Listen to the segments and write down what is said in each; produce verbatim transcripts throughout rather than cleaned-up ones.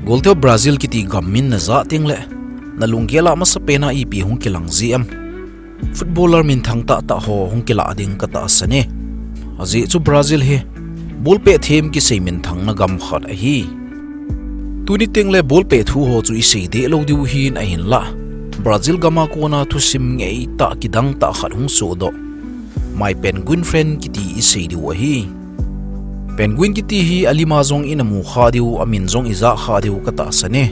Golteu Brazil kiti gam min najah tengle nalunggel a masapen a ipi hung kilang ji em? Footballer minthang tahtah ho hung kilah ding katahsan e. Ajeh chu Brazil hi ball pet them kisei minthangna gam khat ahi. Tuni tengle ball pet thu ho chu isei dehlou diu hin ahinlah, Brazil gam a kona thusim ngeitah kidangtah khat hung sohdoh, My Penguin Friend kiti isei diu ahi. Penguin kiti hi alim a jong inamu kha diu, amin jong ijah kha diu katahsan e.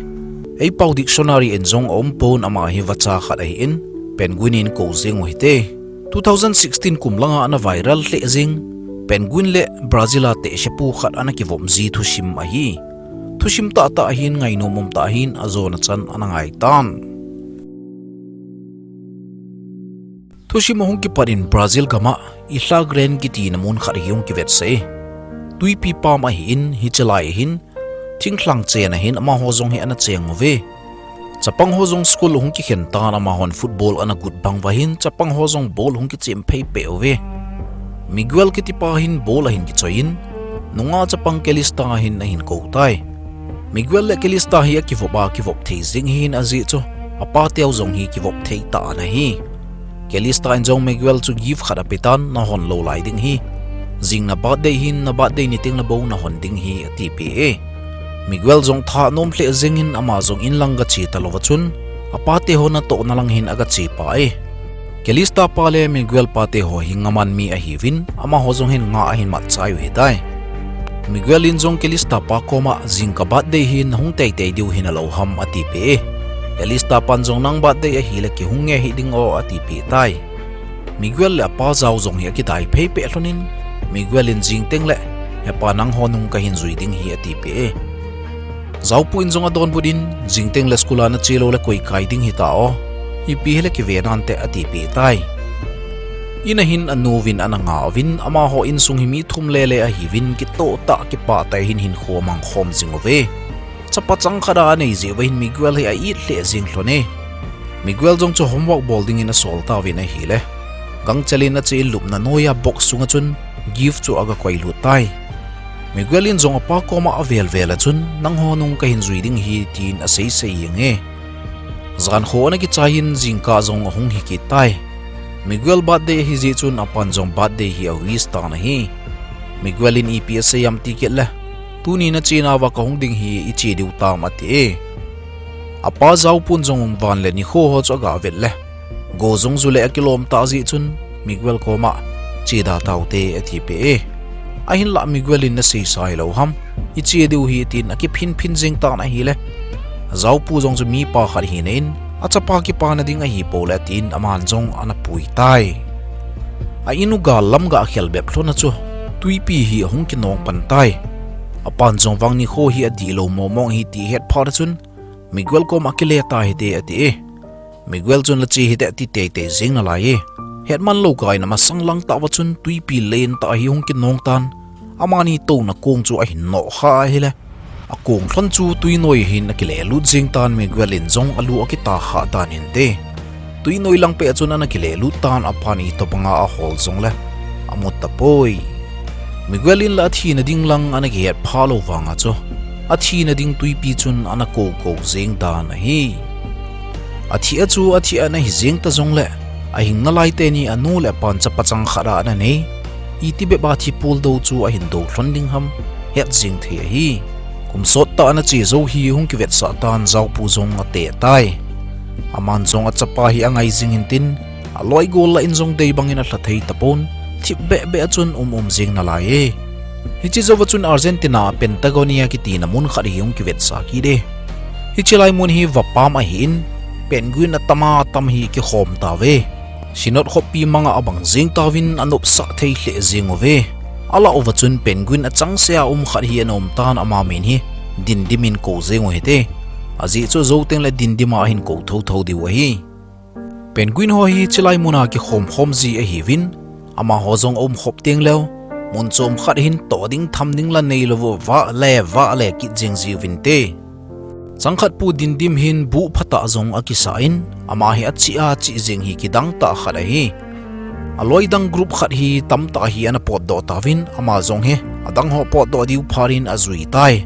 Eipao dictionary in jong aumpon, ama hi vacha khat ahin, penguin in kou jeng u hite. Two thousand sixteen kum langa ana viral lheh jeng penguin le Brazil a tehsepu khat ana kivop ji thusim ahi. Thusim tahtah ahin, ngainom umtah ahin, ajona chan ana ngaitan. Thusim ahung kipat in Brazil gam a Ilha Grande kiti na mun khat hi hung kivetsah e. Twipi pam ahin, hiche lai ahin thinglhang chen ahin amaho jong hi ana cheng uve. Chapang ho jong school hung kikhen tan, amahon football ana gut bang uva hin chapang ho jong ball hung kichem phei peh uve. Miguel kitipa hin ball ahin kichoi in, nungah chapang Calista hin ahin kou tai. Miguel le Calista hi akivop a, kivop thei jeng ahin, ajeh chu apateu jong hi kivop thei tah ana hi. Calista in jong Miguel chu gift khat apetan, nahon lou lai ding ahi. Jing na birthday hin, na birthday ni tengle bou nahon ding ahi, atipeh e. Miguel jong thanom lheh jeng in ama jong inlang gache talouva chun, apate ho natohna lang hin agache pai. Calista pa le Miguel pate ho hi ngaman mi ahiuvin, amaho jong hin nga ahin matchai u ahitai. Miguel in jong Calista pa koma, jingkah birthday hi nahung teitei diu hinalou ham, atipeh e. Calista pan jong, nang birthday ahile kihung nge hih ding o, atipeh tai. Miguel le apa jao jong hi akidai phei peh lhon in, Miguel in jing tengle, hepa, nangho nung kahin jui ding ahi, atipeh e. Jaopu in jong adonbut in, jing tengle school a nache loule koi kai ding hita o, ipi hile kive nante, atipeh tai. In a hin anu uvin ana nga uvin, amaho insung hi mi thum lele ahiuvin, kitoh tah kipah tah in hinkho amang khom jing uve. Chapa chang khat a anei jeh uva hin Miguel hi a-it lheh jeng lhon e. Miguel jong chu homework bol dingin asol tauvin ahile, gangchel in ache in lupna noiya box sunga chun gift chu agakoi lut tai. Miguel in jong apa koma avel vel a chun, nangho nung kahin jui ding ahi, tin asei sei jeng e. Jankho ana kichai in jingkah jong ahung hi kit tai. Miguel birthday ahi jeh chun apan jong birthday hi a-wish tan ahi. Miguel in ipi asei am ti kit le, tuni nachena uva kahung ding ahi, iche diu tam, ati e. Apa jaopun jong umvan le nikho ho chu aga vet le, go jong ju le akilom tah jeh chun Miguel koma, che da taute, atipeh e. Ahinlah Miguel in nasei sa hilou ham, iche diu ahi, tin akiphin phin jeng tan ahile, jaopu jong chu mipa khat hina in, achapa kipana ding ahipou le, tin aman jong ana pui tai. A-in u gal lam ga khel bep lhon a chu, twipi hi ahung kinong pan tai. Apan jong vang nikho hi adihlou mong mong ahi ti ahet phat a chun, Miguel koma, kile tahite, ati e. Miguel chun, la che hite, ati teitei jeng nalai e. Hetman lou kah in amasang lang tah uva chun twipi len tah hi hung kinong tan. Amani touna kong chu ahin noh kha ahile, akong lhon chu twinoi hin akile lut jeng tan, Miguel in jong alu akita kha dan hinte. Twinoi lang peh a chun ana kile lut tan, apan itobanga ahol jongle amu tapoi. Miguel in la athina ding lang ana kihet phalou vanga chu, athina ding twipi chun ana kou kou jeng dan ahi. Athi a chu athi ana hi jeng ta jongle, ahing nalai teni anu le apan chapa chang khat a ana nei, iti bep a thi puldou chu ahin dou lhon ding ham, het jeng thei ahi. Kum sot tah ana che jou hi hung kivetsah tan, jaopu jong ateh tai. Aman jong achapa hi angai jing intin, aloi gol lah in jong dei bangin alha thei tapon, thip beh beh a chun um um jeng nalai e. Hiche jouva chun Argentina a Patagonia kiti na mun khat hi hung kivetsah kit e. Hiche lai mun hi vapam ahin, penguin atama tam hi kikhom tauve. Synod khopi manga abang jeng tauvin anopsah thei lheh jeng uve. Alah uva chun penguin achangseh a um khat hi ana um tan, ama min hi Dindim in kou jeng u hite. Ajeh chu jou tengle Dindim a ahin kou thotho diu ahi. Penguin ho hi hiche lai muna kikhom khom ji ahiuvin, amaho jong aum khop tengleu, mun chom khat hin toh ding tham ding la neilou u, vah le vah le kit jeng jiuvinte. Changkhat pu Dindim hin buh phatah jong akisah in, ama hi achih a chih jeng hi kidang tah khat ahi. Aloi dang group khat hi tamtah hi ana potdoh tauvin, ama jong hi adang ho potdoh diu phat in ajui tai.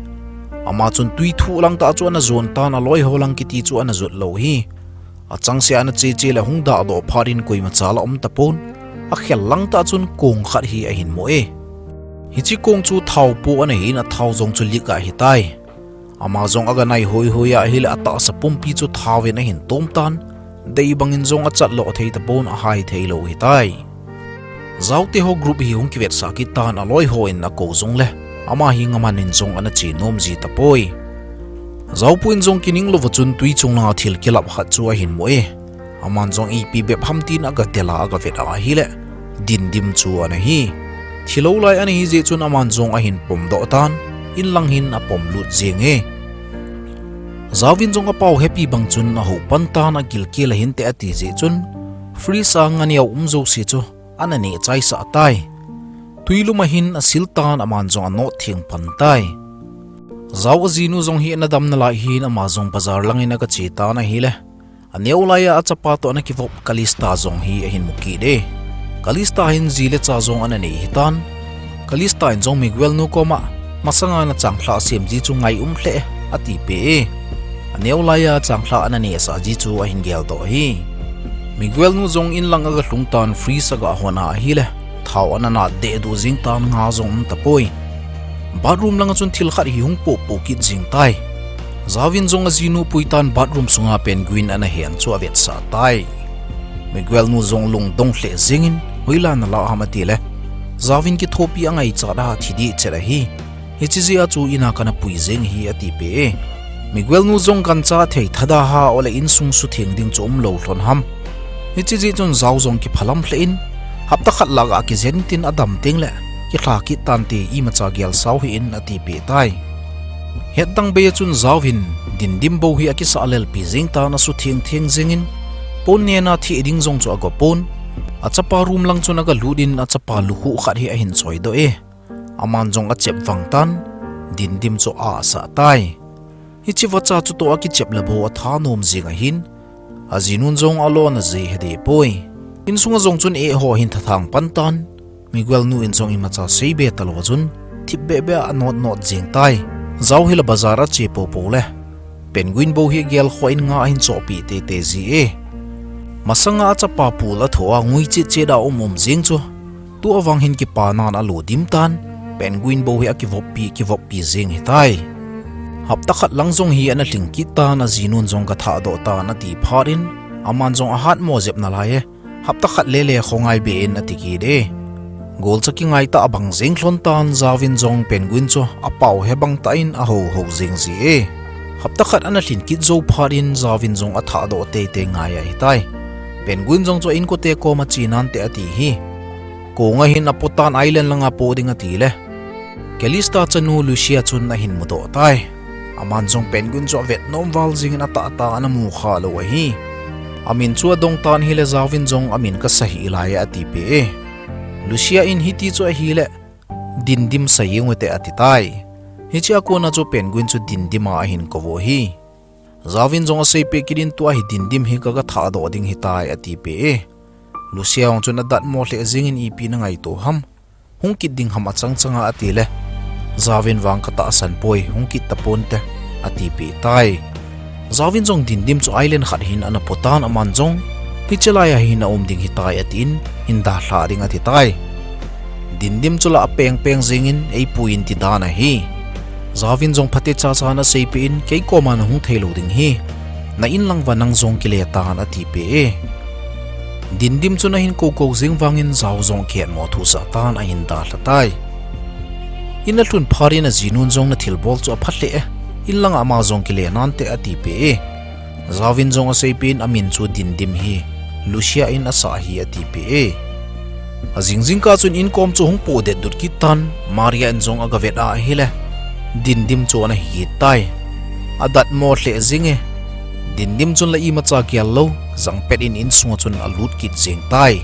Ama chun tui thuh lang tah chu ana jon tan, aloi ho lang kiti chu ana jot lou hi. Achangseh a ana che che le hung dah doh phat in koima cha la um tapon. Akhel lang tah chun kong khat hi ahin mu e. Hiche kong chu thao po ana hin, athao jong chu leak ahitai. Ama jong aga nai hoi hoi a ahile atahsa pumpi chu thao in ahin tom tan. Dei bangin jong achat lo thei tapon, ahai thei lou hitai. Jaote ho group hi hung kivetsah kit tan, aloi ho in akou jong le ama hi ngaman in jong ana che nom ji tapoi. Jaopu in jong kining louva chun tui chung langa thil kilap khat chu ahin mu e. Aman jong ipi bep ham tin aga del a aga vet a ahile, dindim chu ana hi. Thilou lai ana hi jeh chun aman jong ahin pom doh tan, in lang hin apom lut jeng e. Jaovin jong apao hepi bang chun ahou pan tan, agilkel a hinte ati jeh chun, fridge a nganeo um jouse chu ana neh chaisah tai. Tui lum a hin asil tan, aman jong anot theng pan tai. Jao ajinu jong hi ana dam nalai hin ama jong bazar lang in aga che tan ahile, aneo lai a achapa toh ana kivop Kalista jong hi ahin mu kit e. Kalista hin ji le cha jong ana nei hitan. Kalista in jong Miguel nu koma, masanga nachanglhah sem ji chu ngai um lheh e, atipeh e. Aneo lai a changlhah ana nehsah ji chu ahin geldoh hi. Miguel nu jong in lang aga lhung tan, fridge aga hon a ahile, thao ana nat deh duh jing tan, nga jong um tapoi. Bathroom langa chun thil khat hi hung poh poh kit jing tai. Jaovin jong ajinu pui tan, bathroom sunga Penguin ana hen chu avetsah tai. Miguel nu jong lungdong lheh jengin, hoilai nalah ham atile, Jaovin kithopi angaichat a thi dih chet ahi. Hiche jeh a chu in a kana pui jeng ahi, atipeh e. Miguel nu jong gancha thei thada ha ole, insung sutheng ding chu umlou lhon ham. Hiche jeh chun Jao jong kiphalam lheh in, hapta khat lah a kijen tin, adam teng le kilha kit tante, imacha gelsau hih in, atipeh tai. Hetdang bei a chun Jaovin dindim bou hi akisah lelpi jeng tan, asutheng theng jengin, pon nena theh ding jong chu ago pon. Achapa room lang chun aga lut in, achapa lukhuh khat hi ahin choidoh e. Aman jong achep vang tan, dindim chu asah tai. Hiche vacha chutoh akichep le bou athanom jeng ahin, ajinun jong alona jeh hede poi. Insunga jong chun eh ho ahin thathang pan tan, Miguel nu in jong imacha seibe talou a chun, thipbeh beh a anot not jeng tai. Jao hi la bazar ache popo le, Penguin bou hi gelkhoh in nga ahin chohpeh teitei ji e. Masanga achapa pul athoh a ngui chetchet a um um jeng chu, tua vang hin kipanan alo dim tan, Penguin bou hi akivoppi kivoppi jeng hitai. Hapta khat lang jong hi ana lhing kit tan, ajinun jong gathahdoh tan ati phat in, aman jong ahatmo jep nalai e, hapta khat lele khongai be in, ati kit e. Golcha kingaitah abang jeng lhon tan, Jaovin jong Penguin chu apao he bang tah in ahouhou jeng ji e. Hapta khat ana lhin kit jou phat in Jaovin jong athahdoh teitei ngai ahitai. Penguin jong chu a-inkote koma che nante ati hi. Konga hin apo tan, island langa po ding atile, Kalista chanu Lucia chun ahin mudoh tai. Aman jong Penguin chu avetnom val jengin atahtah ana mukhah lou ahi. Amin chu adong tan hile, Jaovin jong amin kasa hih lai e, atipeh e. Lucia in hiti chu ahile, dindim sa jeng ute, atitai. Hichea kona chu Penguin chu dindim a ahin kou u ahi. Jaovin jong aseipeh kit in, tua hi dindim hi kaga thahdoh ding hitai, atipeh e. Lucia jong chun adatmo lheh jengin, ipi nangaito ham, hung kit ding ham achang changa atile, Jaovin vang katahsan poi, hung kit taponte, atipeh tai. Jaovin jong dindim chu island khat hin ana po tan, aman jong hiche laiya hin aum ding hitai atin, hin dalhah ding atitai. Dindim chu la apeng peng jengin, eipui in ti dan ahi. Jaovin jong phatecha cha ana seipeh in, kei koma nahung theilou ding hi, na-in lang uva nang jong kile tan, atipeh e. Dindim chun ahin kou kou jeng vangin Jao jong akihetmo thusah tan ahin dalha tai. In alhun phat in ajinun jong, nathilbol chu apha lheh e, in langa ama jong kile nante, atipeh e. Jaovin jong aseipeh in, amin chu dindim hi Lucia in asah ahi, atipeh e. Ajing jingkah chun inkom chu hung poh detdut kit tan, Maria in jong aga vet a ahile, dindim chu ana hi tai. Adatmo lheh jeng e. Dindim chun la imacha gel lou, jangpet in insunga chun alut kit jeng tai.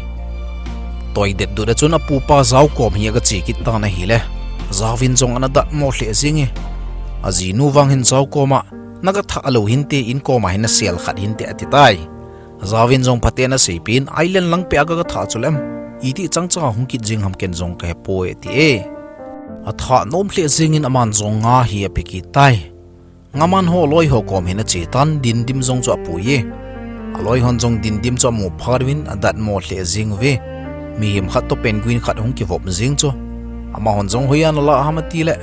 Toi detdut a chun apupa Jao kom hi aga che kit tan ahile, Jaovin jong ana datmo lheh jeng e. Ajinu vang hin Jao koma, naga thah lou hinte, inkom a hin nasel khat hinte, atitai. Jaovin jong phaten aseipeh in, island lang peh a kaga thah chuleh, iti chang changa hung kit jeng ham ken jong kahepoi, ati e. Atha nom lheh jengin aman jong nga hi ape kit tai. Ngaman ho loi ho kom hin ache tan, Dindim jong chu apui e. Aloi hon jong Dindim chu amu phat uvin adatmo lheh jeng uve. Mihem khat toh penguin khat hung kivop jeng chu. Amahon jong hoiya nalah ham ati le,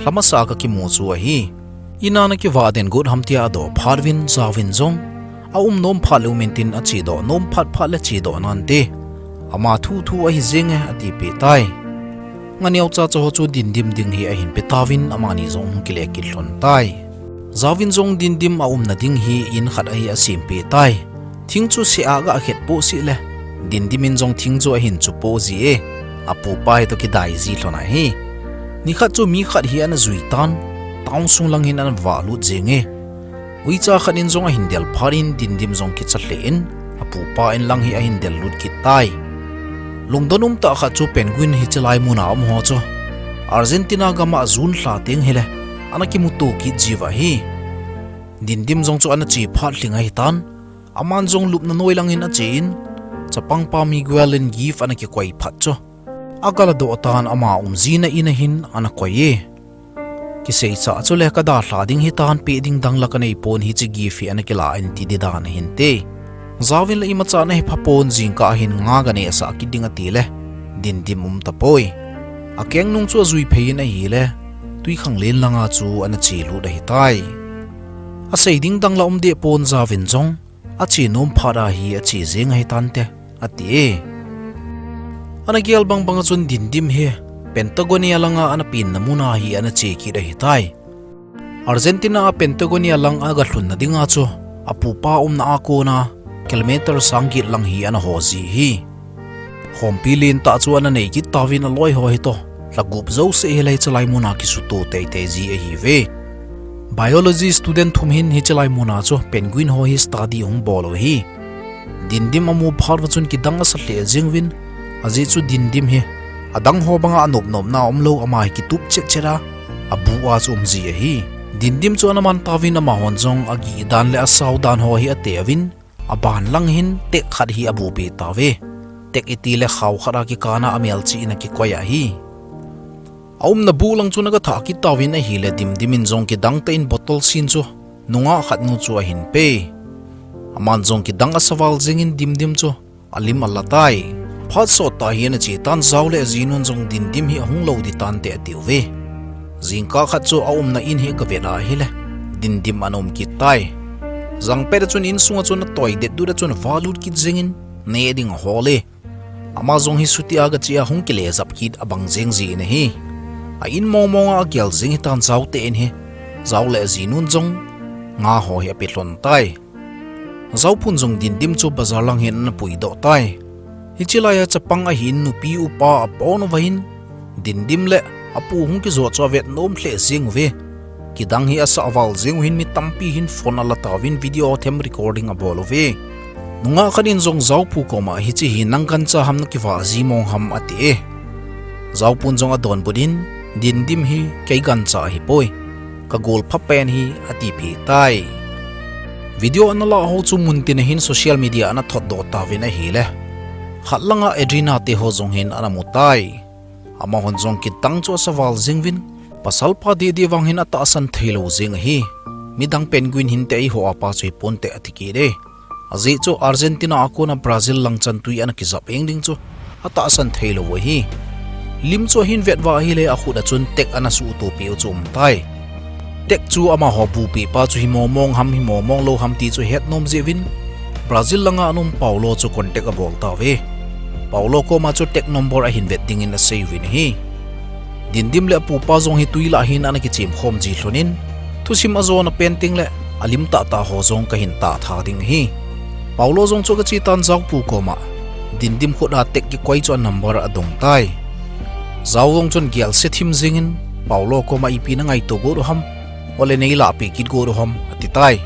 lha masa a kakimu chu ahi. Ina nakivah den got ham tia adoh phat uvin, Jaovin jong aum nom phat le um intin achedoh nom phat phat le chedoh nante. Ama thu thu ahi jeng e, atipeh tai. Nga neocha cha ho chu Dindim ding hi ahin pe tauvin amani jong hung kile kit lhon tai. Jaovin jong Dindim aumna ding hi in khat ahi asempeh tai. Thing chu seh a gah khet pohseh le, Dindim in jong thing chu ahin chu poh ji e. Apupa hi toh kidai ji lhon ahi. Nikhat chu mi khat hi ana jui tan, town sung lang hin ana vah lut jeng e. Uicha khat in jong ahin del phat in Dindim jong kicha lheh in, apupa in lang hi ahin del lut kit tai. Lungdon um tah khat chu penguin hiche lai muna um ho chu Argentina gam a June lha teng hile ana kimuto kit jiu ahi. Dindim jong chu ana che phat lhing ahi tan, aman jong lupna noi lang in ache in, chapangpa Miguel in gift ana kikoi phat chu aga ladoh tan, ama umjina in a hin ana koi e. Kisei cha chu le, kadalha ding hitan, peh ding dang la kanei pon, hiche gift hi ana kila in ti di dan ahin ti. Jaovin le imacha nahi pha pon, jingkah a hin nga ganeh sah kit ding ati le, Dindim um tapoi. Akeng nung chu ajui phei in ahile, twikhanglen langa chu ana che lut ahi tai. Asei ding dang la um deh pon, Jaovin jong ache nom phat a hi ache jeng ahi tante, ati e. Ana gel bang bang a chun Dindim hi Patagonia langa ana penna muna hi ana che kit ahi tai. Argentina a Patagonia lang aga lhunna dinga chu apupa umna a kona kilometer sang get lang hi ana ho ji hi. Khompi lentah chu ana nei kit tauvin aloi ho hi toh lha gup jouse hi hiche lai muna kisuto teitei ji ahiuve. Biology student thum hin hiche lai muna chu penguin ho hi study ahung bol u ahi. Dindim amu phat uva chun kidang asa lheh jeng uvin, ajeh chu Dindim hi adang ho banga anop nopna umlou, ama hi kitup chet chet a, abu a chu um ji ahi. Dindim chu ana man tauvin amahon jong agih dan le asao dan ho hi ate uvin, aban lang hin tek khat hi abu peh tauve. Tek iti le khao khat a kikana amelchih in akikoi ahi. Aumna bu lang chun aga thah kit tauvin ahile, Dindim in jong kidang tah in bottle sin chu nungah khat nu chu ahin pe. Aman jong kidang asa val jengin Dindim chu alim ala tai. Phat sot tah hi ana che tan, Jao le ajinun jong Dindim hi ahung lou di tante atiuve. Jingkah khat chu aumna in hi aga vet ahile, Dindim ana um kit tai. Jangpet a chun insunga chun atoi det dut a chun avalut kit jengin, neh ding ahol e. Ama jong hi chuti aga che a hung kile jap kit abang jeng jin ahi. A in mong mong a agel jeng hitan Jao te in hi. Jao le ajinun jong nga ho hi ape lhon tai. Jaopun jong Dindim chu bazar lang hin ana puidoh tai. Hiche lai a chapang ahin nupi upa apon uva hin Dindim le apu hung kijot chu avet nom lheh jeng uve. Kidang hi asah val jeng u hin mi tampi hin phone ala tauvin video them recording abol uve. Nungah khat in jong Jaopu koma hiche hi nang gancha ham, nakivah ji mong ham ati e. Jaopun jong adonbut in, Dindim hi kei gancha ahipoi, kagol phapen hi atipeh tai. Video ana lah ho chu muntin a hin social media ana thotdoh tauvin ahile, khat langa Adriana te ho jong hin ana mu tai. Amahon jong kidang chu asa val jeng uvin, pasalpa didi vang hin atahsan theilou jeng ahi. Midang penguin hinte, eiho a pa chu hiponte ati kit e. Ajeh chu Argentina a kona Brazil lang chan tui ana kijap eng ding chu atahsan theilou ahi. Lim chu ahin vet uva ahile, akhut a chun tek ana suhtoh peh u chu um tai. Tek chu amaho bupeh pa chu hi mong mong ham, hi mong mong lou ham ti chu het nom jeh uvin, Brazil langa ana um Paulo chu contact abol tauve. Paulo koma chu tek number ahin vet dingin asei uvin ahi. Dindim le apupa jong hi tui lah hin ana kichemkhom ji lhonin, thusim ajona pen teng le alim tahtah ho jong kahin tahtha ding ahi. Paulo jong chu aga che tan Jaopu koma, Dindim khut a tek kikoi chu a number adong tai. Jao jong chun gelse thim jengin, Paulo koma ipi nangaito got u ham, ole neilah peh kit got u ham, ati tai.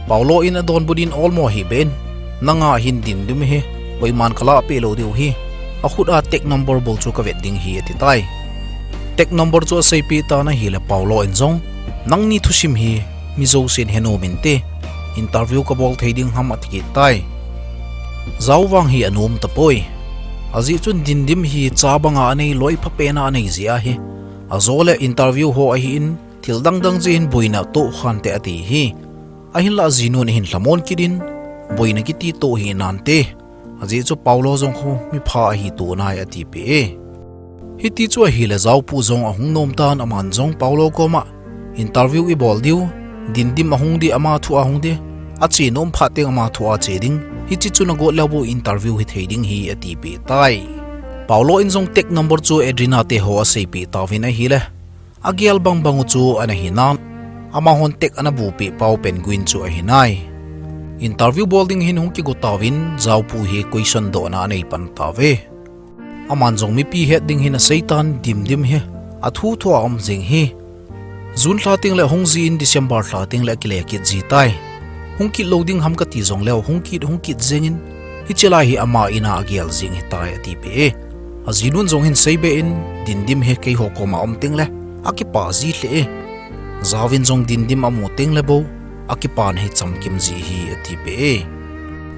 Paulo in adonbut in, olmo hih beh in, nanga hin Dindim hi koiman kalah peh lou diu ahi, akhut a tek number bou chu kavet ding ahi, ati tai. Tek number chu aseipeh tan ahile Paulo in jong, nangni thusim hi mi jousen he nom inte, interview kabol thei ding ham ati kit tai. Jao vang hi anom tapoi. Ajeh chun Dindim hi cha banga anei loi pha pena anei jeh ahi. Ajo le interview ho ahin thil dang dang jeh hin boina toh khante ati hi. Ahinlah ajinun ahin lhamon kit in boina kiti toh hi nante. Ajeh chu Paulo jong khu mipha ahi toh nai ati peh e. Hiti chu ahile Jao pu jong ahung nom tan aman jong Paulo koma interview ibol diu, Dindim ahung di ama thu ahung di, ache nom phat teng ama thu ache ding, hiche chu nagot leu bou interview hithei ding hi ati peh tai. Paulo in jong text number chu Adriana te ho asei peh tauvin ahile, agel bang bang u chu ana hi nan, amahon text ana bu peh pau Penguin chu ahi nai. Interview bol ding hin hung kigo tauvin Jao pu hi question dohna anei pan tauve. Aman jong mipi het ding hin asei tan Dindim hi athu thua um jing hi. June lha teng le hung ji in December lha teng le akile kit ji tai. Hung kit lou ding ham kati jong leu hung kit hung kit jeng in hiche lai hi ama in a agel jing hitai ati peh e. Ajinun jong hin sei be in Dindim hi keiho koma um teng le akipa ji lheh e. Jao in jong Dindim amu teng le bou akipana hi chamkim ji hi ati peh e.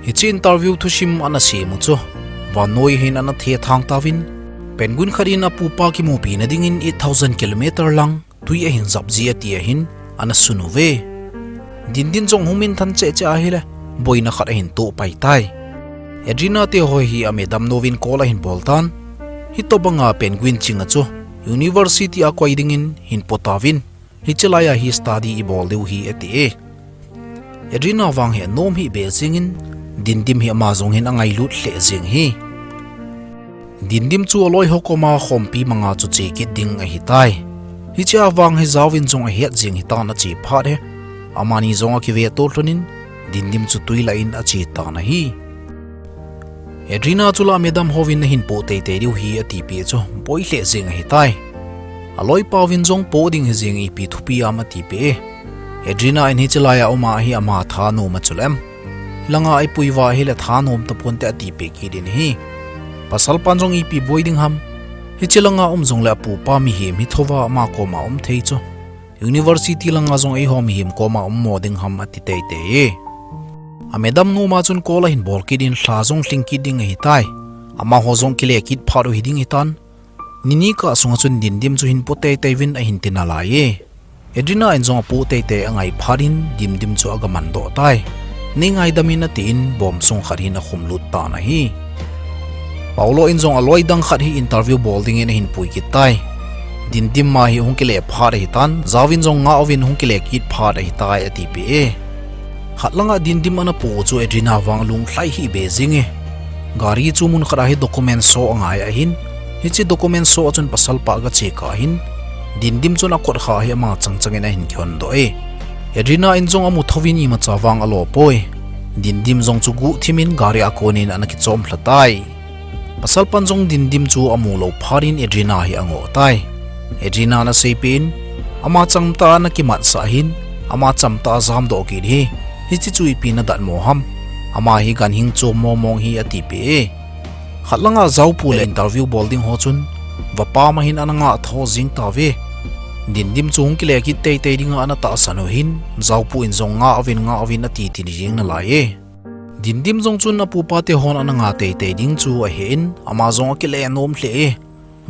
Hiche interview thusim ana sem u chu vannoi hin ana thethang tauvin, Penguin khat in apupa kimupina dingin eight thousand kilometer lang tui ahin jap ji ati ahin ana sun uve. Dindim jong hung minthan cheh cheh ahile boina khat ahin toh pai tai. Adriana te ho hi a madam nouvin call ahin bol tan. Hitobanga Penguin chinga chu university a koi dingin hin po tauvin, hiche lai a hi study ibol diu hi ati e. Adriana vang hi anom hih be jeng in, Dindim hi ama jong hin angailut lheh jeng hi. Dindim chu aloi ho koma khompi manga chu che kit ding ahi tai. Hiche a vang hi Jao in jong ahet jeng hitan ache phat hi. Amani jong akive to lhon in, Dindim chu tui lah in ache tan ahi. Adriana chu la madam hovin nahin po teitei diu hi ati peh chu boi lheh jeng ahi tai. Aloi pauvin jong po ding hi jeng ipi thupi am ati peh e. Adriana in hiche lai a um a hi ama thanom a chu lem. Hilanga eipui uva ahile thanom tapon te ati peh kit in ahi. Pasal pan jong ipi boi ding ham. Hiche langa um jong le apupa mihem hi thova ama koma um thei chu. University langa jong eiho mihem koma um mo ding ham ati teitei e. A madam nu ma chun call ahin bol kit in lha jong lhing kit ding ahi tai. Amaho jong kile kit phat u hi ding hitan. Nini kah sunga chun Dindim chu hin po teitei uvin ahin ti nalai e. Adriana in jong apo teitei angai phat in Dindim chu aga man doh tai. Nei ngaidam in atin bom sung khat hin akhum lut tan ahi. Paulo in jong aloi dang khat hi interview bol dingin ahin pui kit tai. Dindim ma hi hung kile phat ahi tan, Jao in jong ngah uvin hung kile kit phat ahi tai ati peh e. Khat langa Dindim ana po chu Adriana vang alung lhai hih be jing e. Gari chu mun khat a hi document show angai ahin, hiche document show a chun pasal pa aga che kah ahin, Dindim chun akot kha hi ama chang chang in ahin kihon doh e. Adriana in jong amu thouvin imacha vang alo poi. Dindim jong chu guhthim in gari a konin ana kichom lha tai. Pasal pan jong Dindim chu amu lou phat in Adriana hi angoh tai. Adriana ana sei peh in, ama changtah a ana kimatsah ahin, ama changtah a ajam doh kit hi. Hiche chu ipi nadat mo ham. Ama hi ganhing chom mong mong hi ati peh e. Khat langa Jao pu le interview bol ding ho chun vapam a hin ana ngah tho jing tauve. Dindim chu hung kile kit teitei dinga ana tahsan u hin, Jao pu in jong ngah uvin ngah uvin ati ti jing nalai e. Dindim jong chun apupa te hon ana ngah teitei ding chu ahe in, ama jong akile nom lheh e.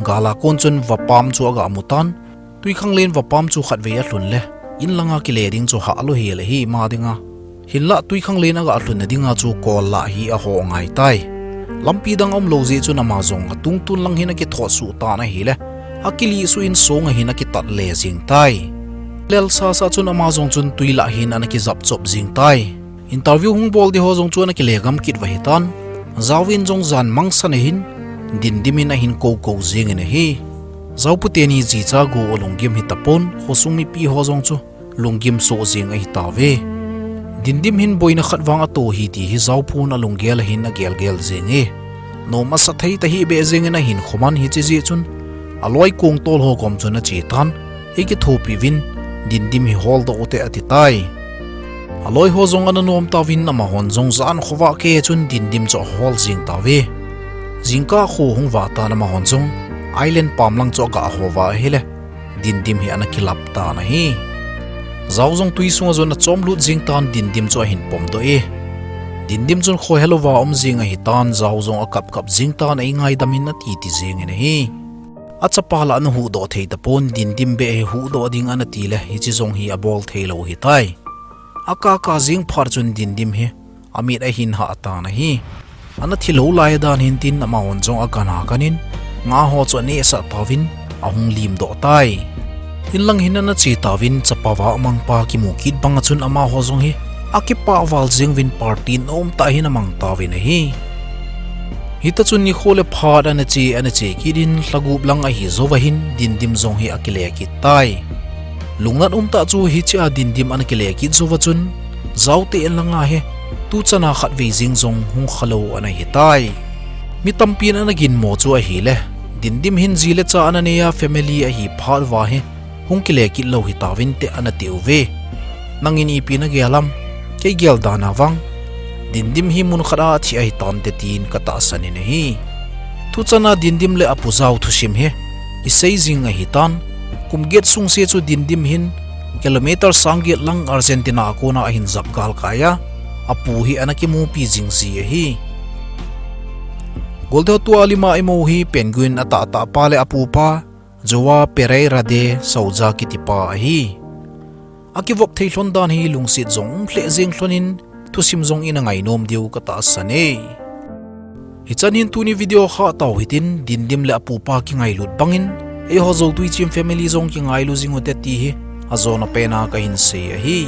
Gal a kon chun vapam chu aga mu tan. Tuikhanglen vapam chu khatvei alhun le, in langa kile ding chu hah lou hel ahi ama dinga. Hinlah Tuikhanglen aga lhunna dinga chu kol lah hi aho ngai tai. Lampi dang aum lou jeh chun ama jong atungtun lang hin akithot suh tan ahile, akilih suh in song a hin akitat le jing tai. Lel sasa chun ama jong chun tui lah hin ana kijap chop jing tai. Interview hung bol ding ho jong chu ana kile gam kit uva hitan. Jao in jong jan mangsan a hin, Dindim in ahin kou kou jing in ahi. Jao pu teni jicha gu u lunggim hi tapon, khosung mipi ho jong chu lunggim soh jing ahi tauve. Dindim hin boina khat vang ato hi ti hi Jao pun alunggel a hin agel gel jing e. Nom asa thei tahih beh jeng in ahin khoman hiche jeh chun, aloi kong tol ho kom chun ache tan, eikithopi uvin, Dindim hi hol doh u te ati tai. Aloi ho jong ana nom tauvin amahon jong jan khovah kei chun Dindim chu ahol jing tauve. Jingkah kho hung vah tan amahon jong, island pam lang chu aga ho uva ahile, Dindim hi ana kilap tan ahi. Jao jong tui sunga jong achom lut jing tan Dindim chu ahin pom doh e. Dindim chun khohelouva um jing ahitan, Jao jong akap kap jing tan, eingaidam in ati ti jing in ahi. Achapa lah ana huhdoh thei tapon, Dindim beh hi huhdoh ding ana ti le, hiche jong hi abol theilou hitai. Akaka jing phat chun Dindim hi amit ahin hah tan ahi. Ana thilou lai dan hin tin amahon jong akan akan in, nga ho chu anehsah tauvin, ahung limdoh tai. Inlang hin ana che tauvin, chapa va amangpa kimu kit banga chun amaho jong hi akipah val jeng uvin, party nomtah hin amang tauvin ahi. Hita chun nikho le phat ana che, ana che kit in, lha gup lang ahi jouva hin Dindim jong hi akile kit tai. Lungnat umtah chu hichea Dindim ana kile kit jouva chun, Jao te in langa hi tuchana khatvei jeng jong hung khalou ana hitai. Mi tampin ana ginmo chu ahile, Dindim hin ji le cha ana nei a, family ahi phat uva hi hung kile kit lou hitauvinte ana tiuve. Nangin ipi nagel am? Kei gel dan a vang, Dindim hi mun khat a athi ahitante tin katahsan in ahi. Tuchana Dindim le apu Jao thusim hi isei jing ahitan, kum get sungse chu Dindim hin kilometer sang get lang Argentina a kona ahin jap galkai a, apu hi ana kimupi jing ji ahi. Golde ho, tua lima imou hi Penguin atahtah pa le apupa, Joao Pereira de Sousa kitipa ahi. Akivop thei lhon dan hi lungset jong um lheh jeng lhon in, thusim jong ina ngainom diu katahsan e. Hichan hin tuni video khah tau hitin, Dindim le apupa kingailut bangin, eiho Zotuichim family jong kingailu jing ute ti hi ajona pena kahin sei ahi.